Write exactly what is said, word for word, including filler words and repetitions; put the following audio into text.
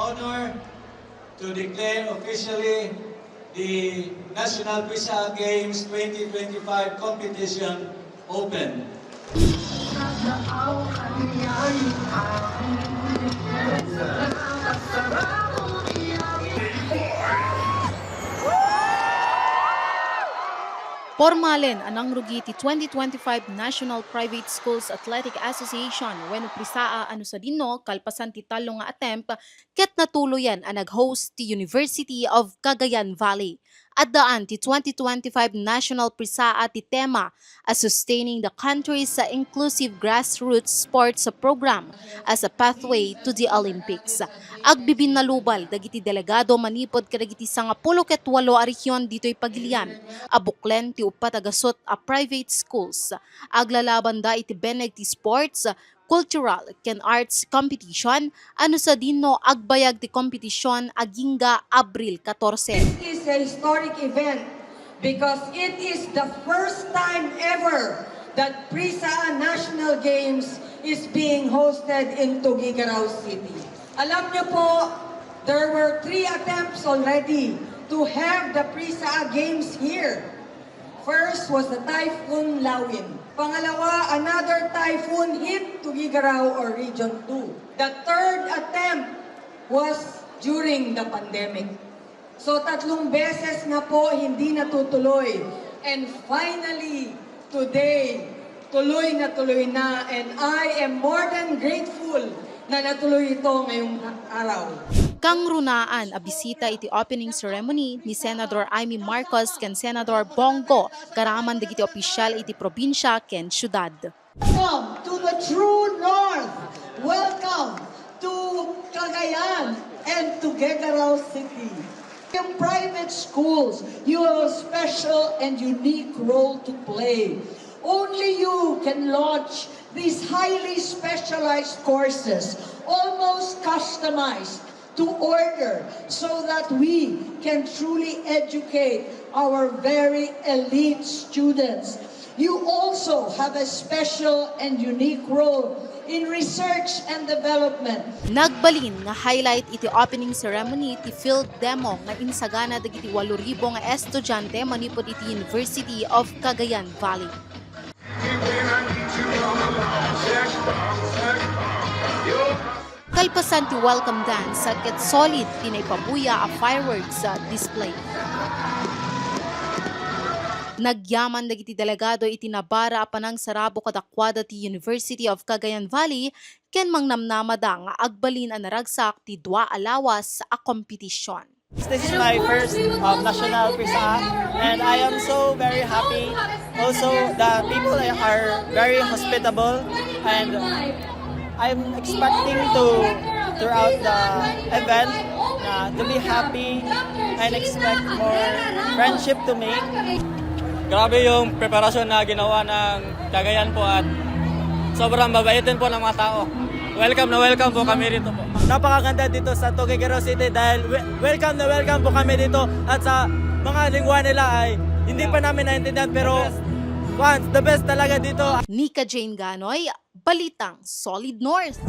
Honor to declare officially the National PRISAA Games twenty twenty-five competition open. Pormalen a nangrugi ti twenty twenty-five National Private Schools Athletic Association wenno PRISAA a no sadino kalpasan ti tallo nga attempt ket natuloyen a nag-host ti University of Cagayan Valley. Addaan ti twenty twenty-five National PRISAA ti tema a Sustaining the Country's Inclusive Grassroots Sports Program as a Pathway to the Olympics. Agbibinnalubal dagiti delegado manipud kadagiti sangapulo ket walo a rehiyon ditoy Pagilian a buklen ti uppat a gasut a private schools. Aglalabanda iti beneg ti sports, cultural ken arts competition a no sadino agbayag ti competition agingga Abril katorse. This is a historic event because it is the first time ever that PRISAA National Games is being hosted in Tuguegarao City. Alam niyo po, there were three attempts already to have the PRISAA Games here. First was the Typhoon Lawin. Pangalawa, another typhoon hit Tuguegarao or Region two. The third attempt was during the pandemic. So tatlong beses na po hindi natutuloy. And finally, today, tuloy na tuloy na, and I am more than grateful na natuloy ito ngayong araw. Kangrunaan a bisita iti opening ceremony ni Senador Imee Marcos ken Senador Bong Go karaman dagiti opisial iti probinsya ken siudad. Welcome to the true north. Welcome to Cagayan and to Tuguegarao City. In private schools, you have a special and unique role to play. Only you can launch these highly specialized courses, almost customized to order, so that we can truly educate our very elite students. You also have a special and unique role in research and development. Nagbalin nga highlight iti opening ceremony ti field demo nga insagana dagiti walo ribu nga estudiante manipud iti University of Cagayan Valley. Kalpasan ti welcome dance ket solid ti naipabuya a fireworks display. Nagyaman dagiti delegado iti nabara a panangsarabo kadakuada ti University of Cagayan Valley ken mangnamnamada nga agbalin a naragsak ti dua a lawas a kompetisyon. This is my first um, national PRISAA, and I am so very happy. Also, the people are very hospitable, and I'm expecting to, throughout the event, uh, to be happy and expect more friendship to make. Grabe yung preparasyon na ginawa ng Cagayan po at sobrang mabaitin po ng mga tao. Welcome na welcome po kami rito po. Napakaganda dito sa Tuguegarao City dahil we- welcome na welcome po kami dito at sa mga lingwa nila ay hindi pa namin naintindihan pero once, the best talaga dito. Nika Jane Ganoy, Balitang Solid North.